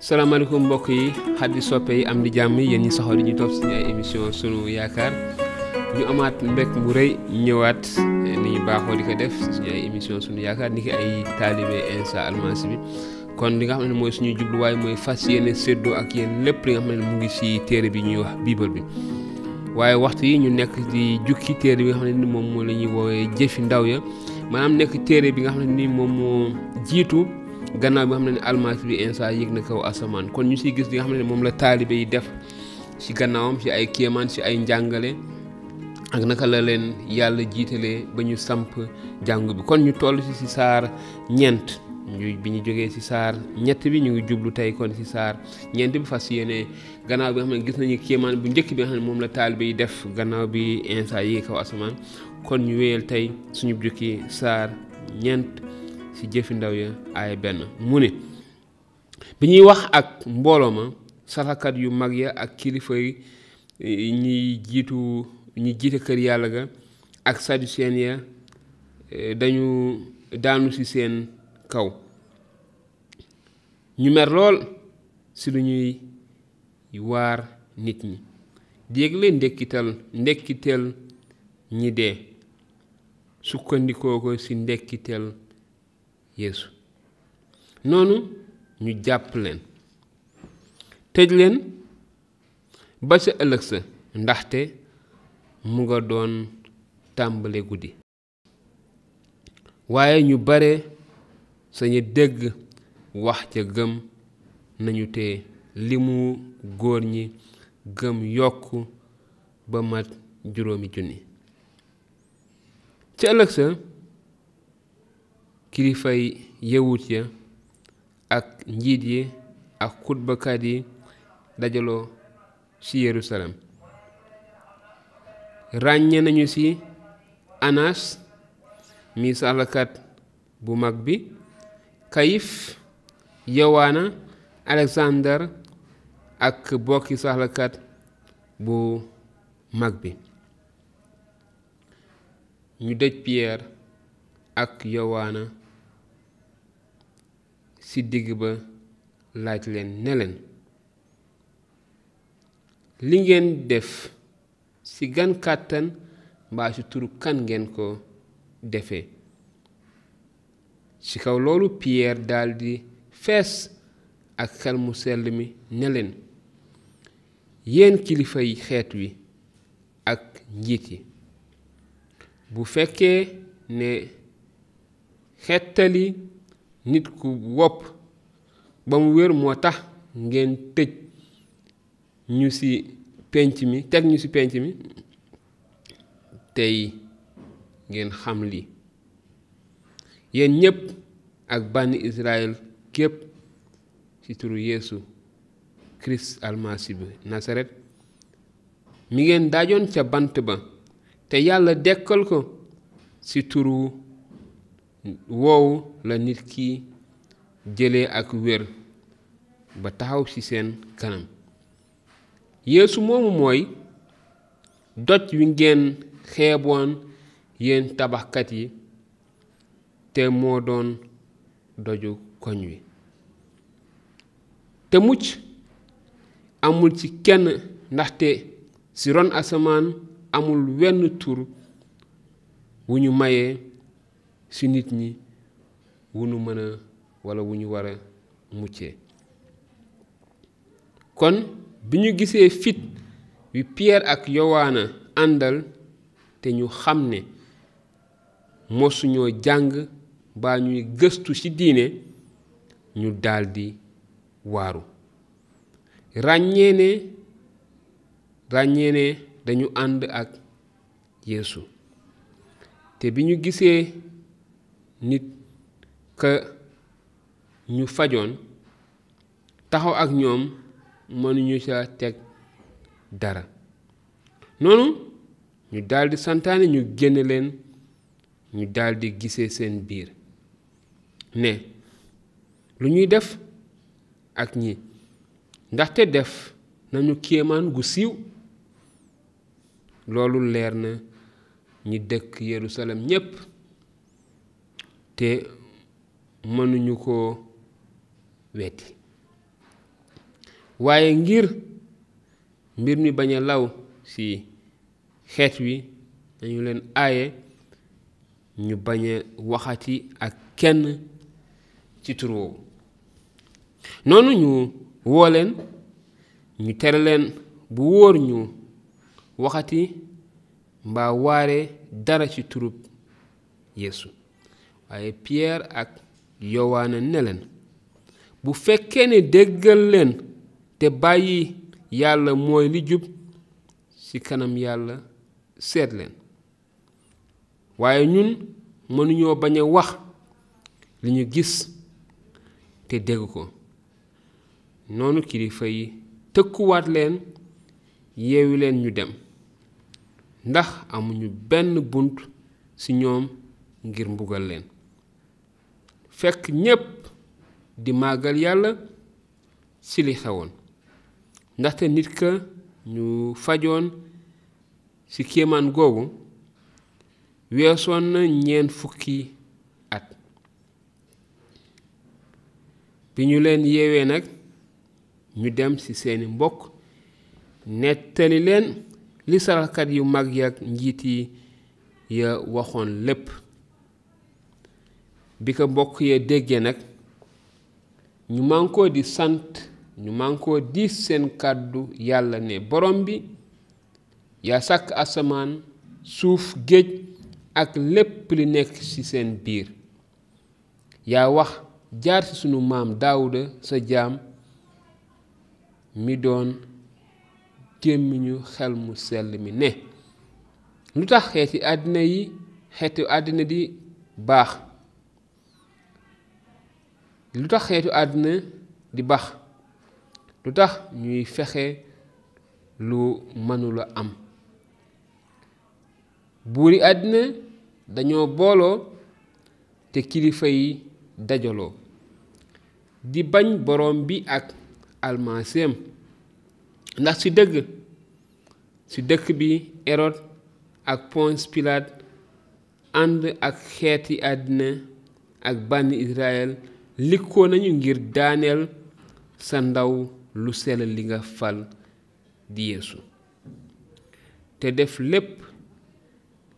salaamaaleykum mbokk yi xaddi soppe yi am di jàmm yéen ñi saxoo di ñu topp suñu ay émission sunu yaakaar ñu amaat mbég mu rëy ñëwaat ni ñu baaxoo di ko def suñu ay émission sunu yaakaar ni ki ay taalibe Insa Almasi bi kon li nga xam ne mooy suñu jubluwaay mooy fas yéene séddoo ak yéen lépp li nga xam ne mu ngi ci téere bi ñuy wax biibal bi waaye waxtu yi ñu nekk di jukki téere bi nga xam ne ni moom moo la ñuy woowee jëfi ndaw ya maanaam nekk téere bi nga xam ne ni moom moo jiitu gannaaw bi nga xam ne Almasi bi Insa yéeg na kaw asamaan kon ñu siy gis li nga xam ne moom la taalibe yi def ci gannaawam ci ay kéemaan ci ay njàngale ak naka la leen yàlla jiitalee ba ñu samp jàngu bi kon ñu toll ci saar ñeent bi ñu jógee ci saar ñett bi ñu ngi jublu tey kon ci saar ñeent bi fas yéene gannaaw bi nga xam ne gis nañu kéemaan bu njëkk bi nga xam ne moom la taalibe yi def gannaaw bi Insa yéeg kaw asamaan kon ñu wéyal tey suñu jukki saar ñeent ci jëfi ndaw ya ay benn mu ne bi ñuy wax ak mbooloo ma saraxkat yu mag ya ak kilifa yi ñi jiite kër yàlla ga ak saducéen ya dañu daanu ci seen kaw ñu mer lool ci lu ñuy waar nit ñi dégle ndekkiteel ñi dee sukkandikoo ko ci ndekkiteel Yeesu noonu ñu jàpp leen tëj leen ba sa ëllëg sa ndaxte mu nga doon tàmbale guddi waaye ñu bare sañu dégg wax ca gëm nañu te limu góor ñi gëm yokk ba mat 5,000 ca ëllëg sa kilifay yawut ya ak njiit yi ak xutbakat yi dajaloo ci Yerusalem ràññe nañu ci Anas mi saxlakat bu mag bi Kayif Yowaana Alexander ak bokki saxlakat bu mag bi ñu dëj Pierre ak Yowaana ci digg ba laaj leen ne leen li ngeen def ci gan kàttan mbaa ci turu kan ngeen ko defee ci kaw loolu Pierre daldi fees ak xel mu sell mi ne leen yéen kilifa yi xeet wi ak njiit yi bu fekkee ne xettali nit ku wopp ba mu wér moo tax ngeen teg ñu ci penc mi tey ngeen xam li yéen ñépp ak bànni Israël képp ci turu Yeesu Kirist Almasi bi Nasaret mi ngeen daajoon ca bant ba te yàlla dekkal ko ci turu woowu la nit ki jëlee ak wér ba taxaw ci seen kanam Yeesu moomu mooy doj wi ngeen xeeboon yéen tabaxkat yi te moo doon doju koñ wi te mucc amul ci kenn ndaxte ci ron asamaan amul wenn tur wu ñu mayee ci nit ñi wu ñu mën a walla wu ñu war a muccee kon bi ñu gisee fit wi Pierre ak Yowaana àndal te ñu xam ne mosuñoo jàng baa ñuy gëstu ci diine ñu daldi waaru ràññee ne dañu ànd ak Yeesu te bi ñu gisee nit ka ñu fajoon taxaw ak ñoom mënuñu ca teg dara noonu ñu daldi santaane ñu génne leen ñu daldi gisee seen biir ne lu ñuy def ak ñi ndaxte def nañu kéemaan gu siiw loolu leer na ñi dëkk Yerusalem ñépp te mënuñu ko wetti waaye ngir mbir mi bañ a law ci xeet wi dañu leen aaye ñu bañ a waxati ak kenn ci tur woowu. noonu ñu woo leen ñu tere leen bu wóor ñu waxati mbaa waare dara ci turub Yeesu. waaye Pierre ak Yowaana ne leen bu fekkee ne déggal leen te bàyyi yàlla mooy li jub ci kanam yàlla seet leen, waaye ñun mënuñoo bañ a wax li ñu gis te dégg ko. noonu kilifa yi tëkkuwaat leen yeewi leen ñu dem, ndax amuñu benn bunt ci ñoom ngir mbugal leen. fekk ñépp di màggal yàlla ci li xewoon, ndaxte nit ka ñu fajoon ci kéemaan googu weesoon na 40 at. bi ñu leen yeewee nag ñu dem ci seeni mbokk nettali leen li saraxkat yu mag yak njiit yi ya waxoon lépp. bi ko mbokk yee déggee nag ñu mànkoo di sant, ñu mànkoo di seen kàddu yàlla ne, borom bi yaa sàkk asamaan, suuf, géej ak lépp li nekk ci seen biir. yaa wax jaar ci sunu maam Daawuda sa jaam mi doon gémmiñu xel mu sell mi ne, lu tax xeeti àddina di baax, lu tax xeetu àddina di baax, lu tax ñuy fexe lu mënula am. buuri àddina dañoo booloo te kilifa yi dajaloo di bañ borom bi ak almaseem, ndax ci dëkk bi Hérode ak Ponce Pilate ànd ak xeeti àddina ak bànni Israël likkoo nañu ngir daaneel sa ndaw lu sell li nga fal di Yeesu, te def lépp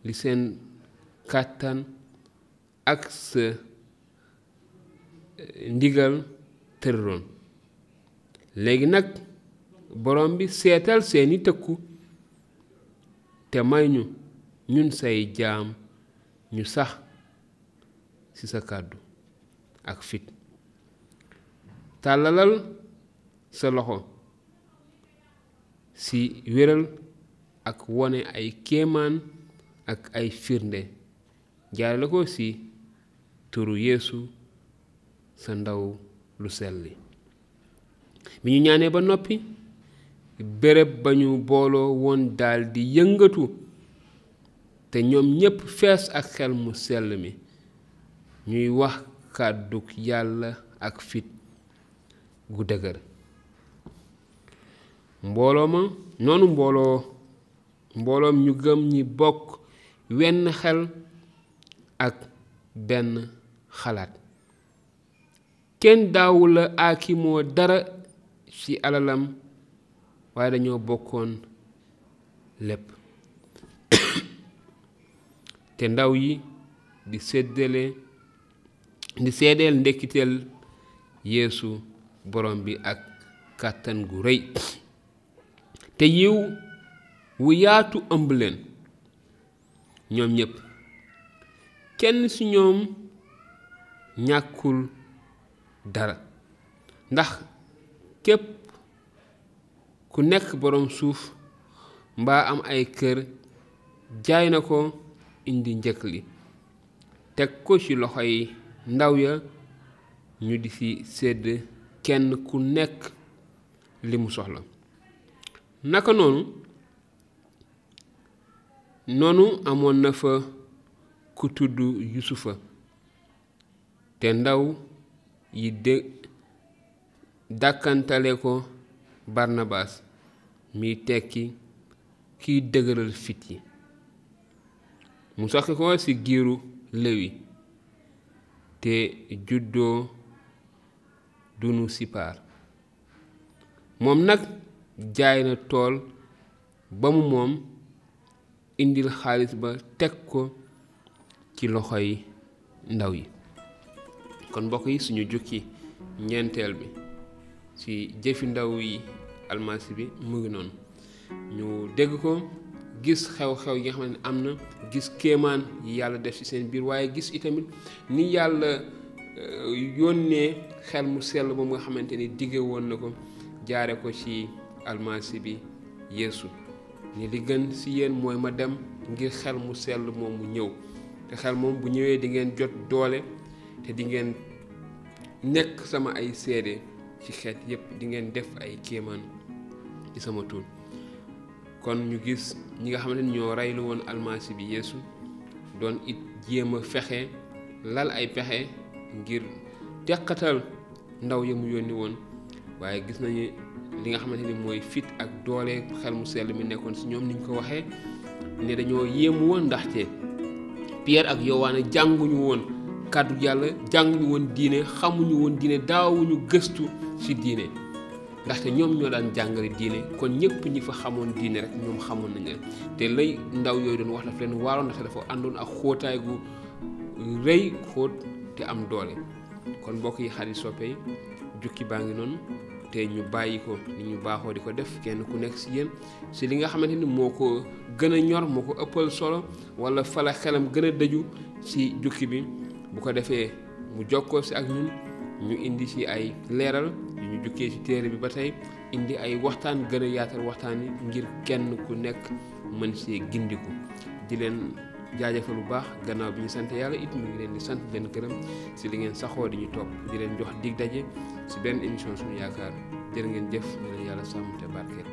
li seen kàttan ak sa ndigal tëraloon. léegi nag borom bi seetal seeni tëkku te may ñu ñun say jaam ñu sax ci sa kàddu ak fit. tàllalal sa loxo ci wéral ak wone ay kéemaan ak ay firnde, jaarale ko ci turu Yeesu sa ndaw lu selli. bi ñu ñaanee ba noppi, béréb ba ñu booloo woon daldi yëngatu, te ñoom ñépp fees ak xel mu sell mi, ñuy wax kàddug yàlla ak fit gu dëgër. mbooloom ñu gëm ñi bokk wenn xel ak benn xalaat. kenn daawula aakimoo dara ci alalam, waaye dañoo bokkoon lépp. te ndaw yi di seedeel ndekkiteel Yeesu borom bi ak kàttan gu rëy, te yiw wu yaatu ëmb leen ñoom ñépp. kenn ci ñoom ñàkkul dara, ndax képp ku nekk borom suuf mbaa am ay kër jaay na ko indi njëkk li, teg ko ci loxoy ndaw ya ñu di ci sédd kenn ku nekk li mu soxla. naka noonu amoon na fa ku tudd Yusufa, te ndaw yi dàkkantale ko Barnabas, mi tekki kiy dëgëral fit yi. mu soxi ko ci giiru Lewi, te juddoo dunu Sipaar. moom nag jaay na tool ba mu moom indil xaalis ba teg ko ci loxoy ndaw yi. kon mbokk yi suñu jukki ñeenteel bi ci jëfi ndaw yi almasi bi mu ngi noonu ñu dégg ko gis xew-xew yi nga xam ne am na gis kéemaan yi yàlla def ci seen biir waaye gis itamit ni yàlla yónnee xel mu sell moom nga xamante ni digge woon na ko jaare ko ci almasi bi Yeesu ni li gën ci yéen mooy ma dem ngir xel mu sell moom mu ñëw te xel moom bu ñëwee di ngeen jot doole te di ngeen nekk sama ay seede ci xeet yépp di ngeen def ay kéemaan ci sama tur. kon ñu gis ñi nga xamante ni ñoo reylu woon almasi bi Yeesu doon it jéem a fexe lal ay pexe ngir teqatal ndaw ya mu yónni woon waaye gis nañu li nga xamante ni mooy fit ak doole xel mu sell mi nekkoon ci ñoom niñ ko waxee ne dañoo yéemu woon ndaxte Pierre ak Yowaane jànguñu woon kàddu yàlla, jànguñu woon diine, xamuñu woon diine, daawuñu gëstu ci diine ndaxte ñoom ñoo daan jàngale diine. kon ñëpp ñi fa xamoon diine rek ñoom xamoon nañ leen te lay ndaw yooyu doon wax daf leen waaroon ndaxte dafa àndoon ak xóotaay gu rëy xóot te am doole. kon mbokk yi xarit soppe yi jukki baa ngi noonu te ñu bàyyi ko ni ñu baaxoo di ko def kenn ku nekk ci yéen ci li nga xamante ni moo ko gën a ñor moo ko ëppal solo wala fala xelam gën a dëju ci jukki bi bu ko defee mu jokkoo ci ak ñun ñu indi ci ay leeral yu ñu jukkee ci téere bi ba tey indi ay waxtaan gën a yaatal waxtaan yi ngir kenn ku nekk mën ci gindiku. di leen jaajëfal bu baax gannaaw bi ñu sant yàlla it mu ngi leen di sant leen gërëm ci li ngeen saxoo di ñu topp di leen jox dig daje ci benn émission suñu yaakaar jërë ngeen jëf di leen yàlla sàmm te barkeel.